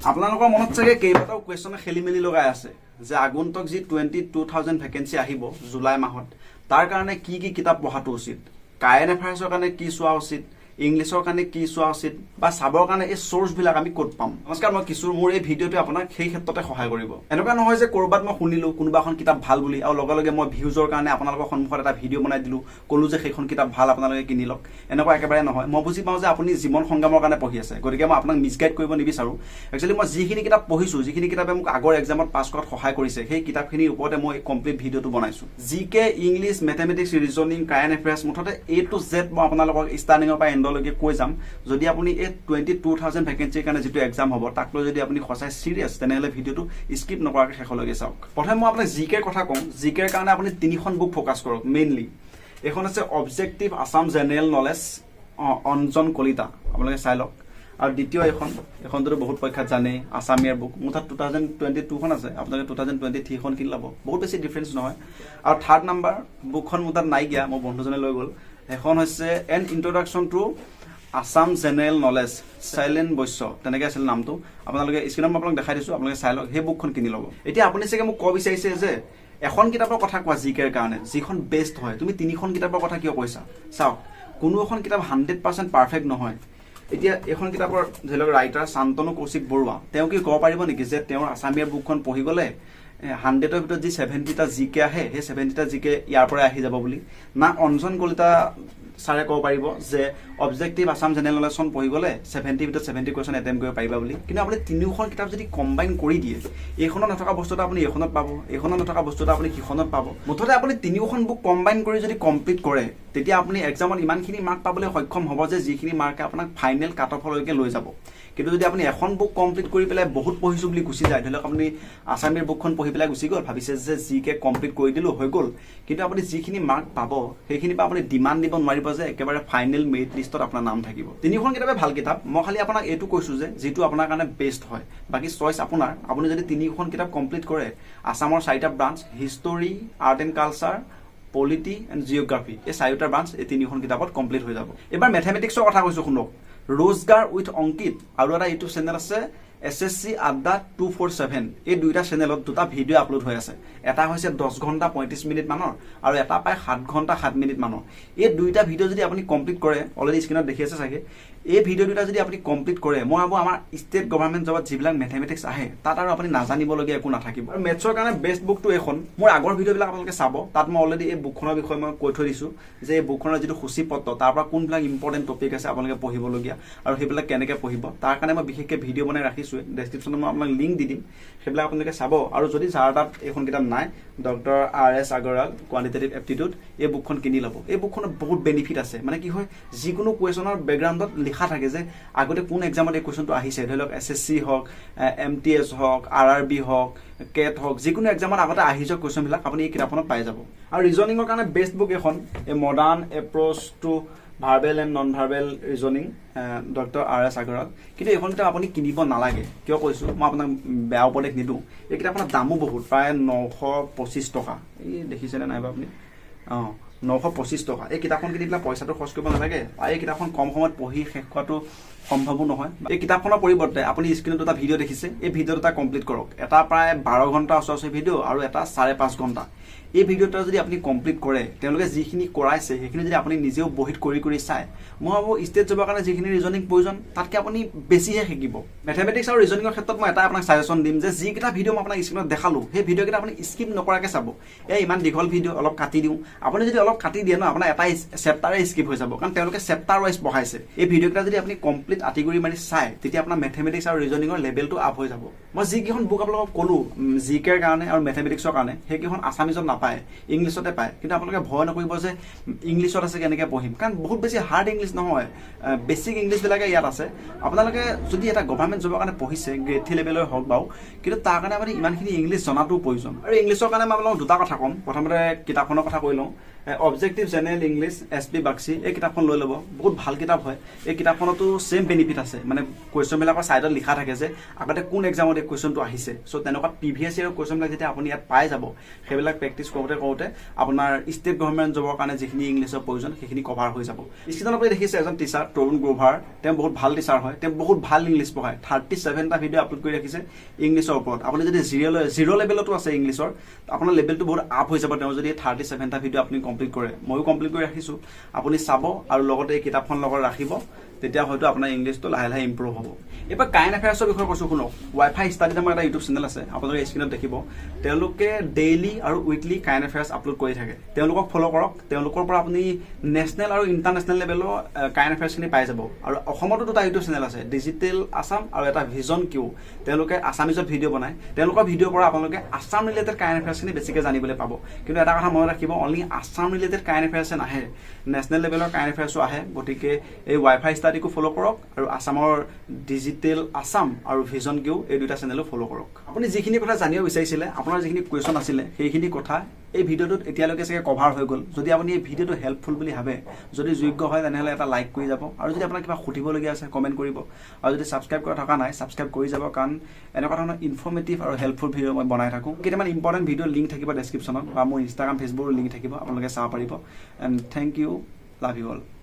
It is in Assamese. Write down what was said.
আপোনালোকৰ মনত চাগে কেইবাটাও কুৱেশ্যনে খেলি মেলি লগাই আছে যে আগন্তুক যি 22,000 ভেকেঞ্চি আহিব জুলাই মাহত, তাৰ কাৰণে কি কি কিতাপ পঢ়াটো উচিত, কাৰেণ্ট এফেয়াৰ্ছৰ কাৰণে কি চোৱা উচিত, ইংলিছৰ কাৰণে কি চোৱা উচিত বা চাবৰ কাৰণে এই চ'ৰ্চবিলাক আমি ক'ত পাম। নমস্কাৰ, মই কিশোৰ। মোৰ এই ভিডিঅ'টোৱে আপোনাক সেই ক্ষেত্ৰতে সহায় কৰিব। এনেকুৱা নহয় যে ক'ৰবাত মই শুনিলোঁ কোনোবা এখন কিতাপ ভাল বুলি আৰু লগে লগে মই ভিউজৰ কাৰণে আপোনালোকৰ সন্মুখত এটা ভিডিঅ' বনাই দিলোঁ, ক'লোঁ যে সেইখন কিতাপ ভাল, আপোনালোকে কিনি লওক। এনেকুৱা একেবাৰে নহয়। মই বুজি পাওঁ যে আপুনি জীৱন সংগ্ৰামৰ কাৰণে পঢ়ি আছে, গতিকে মই আপোনাক মিছগাইড কৰিব নিবিচাৰোঁ। একচুৱেলি মই যিখিনি কিতাপ পঢ়িছোঁ, যিখিনি কিতাপে মোক আগৰ এক্সামত পাছ কৰাত সহায় কৰিছে, সেই কিতাপখিনিৰ ওপৰতে মই এই কমপ্লিট ভিডিঅ'টো বনাইছোঁ। GK, English, mathematics, reasoning, current affairs, মুঠতে এ টু জেড মই আপোনালোকক ষ্টাৰ্টিঙৰ পৰা এণ্ডলৈকে কৈ যাম। যদি আপুনি এই 22,000 ভেকেঞ্চিৰ কাৰণে যিটো এক্সাম হ'ব, তাক লৈ যদি আপুনি সঁচাই চিৰিয়াছ, তেনেহ'লে ভিডিঅ'টো স্কিপ নকৰাকৈ শেষলৈকে চাওক। প্ৰথমে মই আপোনাক জি কেৰ কথা কওঁ। জি কেৰ কাৰণে আপুনি তিনিখন বুক ফ'কাছ কৰক মেইনলি। এইখন হৈছে objective Assam general knowledge, Anjan Kalita, আপোনালোকে চাই লওক। আৰু দ্বিতীয় এইখন, এইখনটোতো বহুত পৰীক্ষাত জানেই, আছাম ইয়েৰ বুক। মোৰ তাত 2022খন আছে, আপোনালোকে 2023খন কিনি ল'ব, বহুত বেছি ডিফাৰেঞ্চ নহয়। আৰু থাৰ্ড নাম্বাৰ বুকখন মোৰ তাত নাইকিয়া, মোৰ বন্ধুজনে লৈ গ'ল। সেইখন হৈছে An Introduction to Assam General Knowledge, Sailen Baishya, তেনেকৈ আছিল নামটো। আপোনালোকে স্ক্ৰীণত মই আপোনাক দেখাই দিছোঁ, আপোনালোকে চাই লওক, সেই বুকখন কিনি ল'ব। এতিয়া আপুনি চাগে মোক ক'ব বিচাৰিছে যে এখন কিতাপৰ কথা কোৱা জি কেৰ কাৰণে যিখন বেষ্ট হয়, তুমি তিনিখন কিতাপৰ কথা কিয় কৈছা? চাওক, কোনো এখন কিতাপ 100% পাৰফেক্ট নহয়। এতিয়া এইখন কিতাপৰ ধৰি লওক ৰাইটাৰ শান্তনু কৌশিক বৰুৱা, তেওঁ কি ক'ব পাৰিব নেকি যে তেওঁৰ আছাম ইয়েৰ বুকখন পঢ়ি গ'লে 100ৰ ভিতৰত যি 70টা জি কে আহে, সেই 70টা জি কে ইয়াৰ পৰাই আহি যাব বুলি? না অঞ্জন কলিতা ছাৰে ক'ব পাৰিব যে অবজেক্টিভ আছাম জেনেৰেল নলেজখন পঢ়ি গ'লে 70ৰ ভিতৰত 70 কুৱেশ্যন এটেম্প কৰিব পাৰিবা বুলি? কিন্তু আপুনি তিনিওখন কিতাপ যদি কম্বাইন কৰি দিয়ে, এইখনত নথকা বস্তু এটা আপুনি এইখনত পাব, এইখনত নথকা বস্তু এটা আপুনি সিখনত পাব। মুঠতে আপুনি তিনিওখন বুক কম্বাইন কৰি যদি কমপ্লিট কৰে, তেতিয়া আপুনি এক্সামত ইমানখিনি মাৰ্ক পাবলৈ সক্ষম হ'ব যে যিখিনি মাৰ্কে আপোনাক ফাইনেল কাট অফলৈকে লৈ যাব। কিন্তু যদি আপুনি এখন বুক কমপ্লিট কৰি পেলাই বহুত পঢ়িছোঁ বুলি গুচি যায়, ধৰি লওক আপুনি আছাম ইয়েৰ বুকখন পঢ়ি পেলাই গুচি গ'ল, ভাবিছে যে জি কে কমপ্লিট কৰি দিলোঁ, হৈ গ'ল, কিন্তু আপুনি যিখিনি মাৰ্ক পাব, সেইখিনিৰ পৰা আপুনি ডিমাণ্ড দিব নোৱাৰিব যে একেবাৰে ফাইনেল মেৰিট লিষ্টত আপোনাৰ নাম থাকিব। তিনিখন কিতাপে ভাল কিতাপ। মই খালি আপোনাক এইটো কৈছোঁ যে যিটো আপোনাৰ কাৰণে বেষ্ট হয়, বাকী চইচ আপোনাৰ। আপুনি যদি তিনিখন কিতাপ কমপ্লিট কৰে, আছামৰ চাৰিটা branch, history, art and culture, polity and geography, এই চাৰিওটা ব্ৰাঞ্চ এই তিনিখন কিতাপত কমপ্লিট হৈ যাব। এইবাৰ মেথমেটিক্সৰ কথা কৈছোঁ, শুনক। ৰোজগাৰ উইথ অংকিত আৰু এটা ইউটিউব চেনেল আছে এছএছচি আড্ডা 247। এই দুইটা চেনেলত দুটা ভিডিঅ' আপলোড হৈ আছে। এটা হৈছে 10 ঘণ্টা 35 মিনিট মানৰ আৰু এটা প্ৰায় 7 ঘণ্টা 7 মিনিট মানৰ। এই দুইটা ভিডিঅ' যদি আপুনি কমপ্লিট কৰে, অলৰেডি স্ক্ৰীণত দেখি আছে চাগে, এই ভিডিঅ' দুটা যদি আপুনি কমপ্লিট কৰে, মই ভাবোঁ আমাৰ ষ্টেট গভৰ্ণমেণ্ট জবত যিবিলাক মেথমেটিক্স আহে, তাত আৰু আপুনি নাজানিবলগীয়া একো নাথাকিব। আৰু মেথছৰ কাৰণে বেষ্ট বুকটো এইখন। মোৰ আগৰ ভিডিঅ'বিলাক আপোনালোকে চাব, তাত মই অলৰেডি এই বুকখনৰ বিষয়ে মই কৈ থৈ দিছোঁ যে এই বুকখনৰ যিটো সূচীপত্ৰ, তাৰ পৰা কোনবিলাক ইম্পৰ্টেণ্ট টপিক আছে আপোনালোকে পঢ়িবলগীয়া আৰু সেইবিলাক কেনেকৈ পঢ়িব, তাৰ কাৰণে মই বিশেষকৈ ভিডিঅ' বনাই ৰাখিছোঁৱে। ডেছক্ৰিপশ্যনত মই আপোনাক লিংক দি দিম, সেইবিলাক আপোনালোকে চাব। আৰু যদি যাৰ তাত এইখন কিতাপ নাই, doctor R S Agarwal quantitative aptitude, এই বুকখন কিনি ল'ব। এই বুকখনত বহুত বেনিফিট আছে। মানে কি হয়, যিকোনো কুৱেশ্যনৰ বেকগ্ৰাউণ্ডত লিখা থাকে যে আগতে কোন এক্সামত এই কুৱেশ্যনটো আহিছে। ধৰি লওক এছএছচি হওক, এমটিএছ হওক, আৰআৰবি হওক, কেট হওক, যিকোনো এক্সামত আগতে আহি যোৱা কুৱেশ্যনবিলাক আপুনি এই কিতাপখনত পাই যাব। আৰু ৰিজনিঙৰ কাৰণে বেষ্ট বুক এইখন, A Modern Approach to Verbal and Non Verbal Reasoning, doctor R S Agarwal. কিন্তু এইখন কিতাপ আপুনি কিনিব নালাগে। কিয় কৈছোঁ? মই আপোনাক বেয়া উপদেশ নিদিওঁ। এই কিতাপখনৰ দামো বহুত, প্ৰায় 925 টকা। এই দেখিছেনে নাইবা আপুনি? অঁ, 925 টকা। এই কিতাপখন কিনি পেলাই পইচাটো খৰচ কৰিব নালাগে আৰু এই কিতাপখন কম সময়ত পঢ়ি শেষ কৰাটো সম্ভৱো নহয়। এই কিতাপখনৰ পৰিৱৰ্তে আপুনি স্ক্ৰীণত দুটা ভিডিঅ' দেখিছে, এই ভিডিঅ' দুটা কমপ্লিট কৰক। এটা প্ৰায় 12 ঘণ্টা ওচৰা ওচৰি ভিডিঅ' আৰু এটা 5.5 ঘণ্টা। এই ভিডিঅ'টো যদি আপুনি কমপ্লিট কৰে, তেওঁলোকে যিখিনি কৰাইছে সেইখিনি যদি আপুনি নিজেও বহীত কৰি কৰি চায়, মই ভাবোঁ ষ্টেট জবৰ কাৰণে যিখিনি ৰিজনিং প্ৰয়োজন, তাতকৈ আপুনি বেছিহে শিকিব। মেথমেটিক্স আৰু ৰিজনিঙৰ ক্ষেত্ৰত মই এটা আপোনাক ছাজেশ্যন দিম যে যিকেইটা ভিডিঅ' মই আপোনাক স্ক্ৰীণত দেখালোঁ, সেই ভিডিঅ'কেইটা আপুনি স্কিপ নকৰাকৈ চাব। এই ইমান দীঘল ভিডিঅ', অলপ কাটি দিওঁ। আপুনি যদি অলপ কাটি দিয়ে ন, আপোনাৰ এটা চেপ্টাৰে স্কিপ হৈ যাব, কাৰণ তেওঁলোকে চেপ্টাৰ ৱাইজ পঢ়াইছে। এই ভিডিঅ'কেইটা যদি আপুনি কমপ্লিট আঁতিগুৰি মাৰি চায়, তেতিয়া আপোনাৰ মেথমেটিক্স আৰু ৰিজনিঙৰ লেভেলটো আপ হৈ যাব। মই যিকেইখন বুক আপোনালোকক ক'লোঁ জি কেৰ কাৰণে আৰু মেথমেটিক্সৰ কাৰণে, সেইকেইখন আছামিজত নাপায়, ইংলিছতে পায়। কিন্তু আপোনালোকে ভয় নকৰিব যে ইংলিছত আছে, কেনেকৈ পঢ়িম, কাৰণ বহুত বেছি হাৰ্ড ইংলিছ নহয়, বেছিক ইংলিছবিলাকে ইয়াত আছে। আপোনালোকে যদি এটা গভৰ্ণমেণ্ট জবৰ কাৰণে পঢ়িছে, গ্ৰেড থ্ৰী লেভেলৰ হওক বাৰু, কিন্তু তাৰ কাৰণে আপুনি ইমানখিনি ইংলিছ জনাটোও প্ৰয়োজন। আৰু ইংলিছৰ কাৰণে মই আপোনালোকক দুটা কথা ক'ম। প্ৰথমতে কিতাপখনৰ কথা কৈ লওঁ। Objective general English, S P Baxi, এই কিতাপখন লৈ ল'ব, বহুত ভাল কিতাপ হয়। এই কিতাপখনতো ছেইম বেনিফিট আছে, মানে কুৱেশ্যনবিলাকৰ ছাইডত লিখা থাকে যে আগতে কোন এক্সামত এই কুৱেশ্যনটো আহিছে। চ' তেনেকুৱা প্ৰিভিয়াছ ইয়েৰৰ কুৱেশ্যনবিলাক যেতিয়া আপুনি ইয়াত পাই যাব, সেইবিলাক প্ৰেক্টিছ কৰোঁতে কৰোঁতে আপোনাৰ ষ্টেট গভৰ্ণমেণ্ট জবৰ কাৰণে যিখিনি ইংলিছৰ প্ৰয়োজন সেইখিনি কভাৰ হৈ যাব। স্ক্ৰীণত আপুনি দেখিছে এজন টিচাৰ তৰুণ গ্ৰোভাৰ, তেওঁ বহুত ভাল টিচাৰ হয়, তেওঁ বহুত ভাল ইংলিছ পঢ়ায়। 37টা ভিডিঅ' আপলোড কৰি ৰাখিছে ইংলিছৰ ওপৰত। আপুনি যদি জিৰ' লেভেলতো আছে ইংলিছৰ, আপোনাৰ লেভেলটো বহুত আপ হৈ যাব তেওঁ যদি 37টা ভিডিঅ' আপুনি কমপ্লিট কৰে। ময়ো কমপ্লিট কৰি ৰাখিছোঁ, আপুনি চাব আৰু লগতে এই কিতাপখন লগত ৰাখিব, তেতিয়া হয়তো আপোনাৰ ইংলিছটো লাহে লাহে ইম্প্ৰুভ হ'ব। এইবাৰ কাৰেণ্ট এফেয়াৰ্ছৰ বিষয়ে কৈছোঁ, শুনক। ৱাই ফাই ষ্টাডি নামৰ এটা ইউটিউব চেনেল আছে, আপোনালোকে স্ক্ৰীণত দেখিব। তেওঁলোকে ডেইলি আৰু উইকলি কাৰেণ্ট এফেয়াৰ্ছ আপলোড কৰি থাকে। তেওঁলোকক ফ'ল' কৰক, তেওঁলোকৰ পৰা আপুনি নেশ্যনেল আৰু ইণ্টাৰনেশ্যনেল লেভেলৰ কাৰেণ্ট এফেয়াৰ্ছখিনি পাই যাব। আৰু অসমতো দুটা ইউটিউব চেনেল আছে, ডিজিটেল আছাম আৰু এটা ভিজন কিউ। তেওঁলোকে আছামিজত ভিডিঅ' বনায়। তেওঁলোকৰ ভিডিঅ'ৰ পৰা আপোনালোকে আছাম ৰিলেটেড কাৰেণ্ট এফেয়াৰ্ছখিনি বেছিকৈ জানিবলৈ পাব। কিন্তু এটা কথা মনত ৰাখিব, অনলি আছাম ৰিলেটেড কাৰেণ্ট এফেয়াৰ্ছে নাহে, নেশ্যনেল লেভেলৰ কাৰেণ্ট এফেয়াৰ্ছো আহে। গতিকে এই ৱাই ফাই ষ্টাডিকো ফ'ল' কৰক আৰু আছামৰ ডিজিটেল আছাম আৰু ভিজন কিউ, এই দুটা চেনেলো ফ'ল' কৰক। আপুনি যিখিনি কথা জানিব বিচাৰিছিলে, আপোনাৰ যিখিনি কুৱেশ্যন আছিলে, সেইখিনি কথা এই ভিডিঅ'টোত এতিয়ালৈকে চাগে কভাৰ হৈ গ'ল। যদি আপুনি এই ভিডিঅ'টো হেল্পফুল বুলি ভাবে, যদি যোগ্য হয়, তেনেহ'লে এটা লাইক কৰি যাব। আৰু যদি আপোনাৰ কিবা সুধিবলগীয়া আছে, কমেণ্ট কৰিব। আৰু যদি ছাবস্ক্ৰাইব কৰা থকা নাই, ছাবস্ক্ৰাইব কৰি যাব, কাৰণ এনেকুৱা ধৰণৰ ইনফৰ্মেটিভ আৰু হেল্পফুল ভিডিঅ' মই বনাই থাকোঁ। কেইটামান ইম্পৰ্টেণ্ট ভিডিঅ' লিংক থাকিব ডেছক্ৰিপশ্যনত বা মোৰ ইনষ্টাগ্ৰাম, ফেচবুকৰ লিংক থাকিব, আপোনালোকে চাব পাৰিব। And thank you, love you all.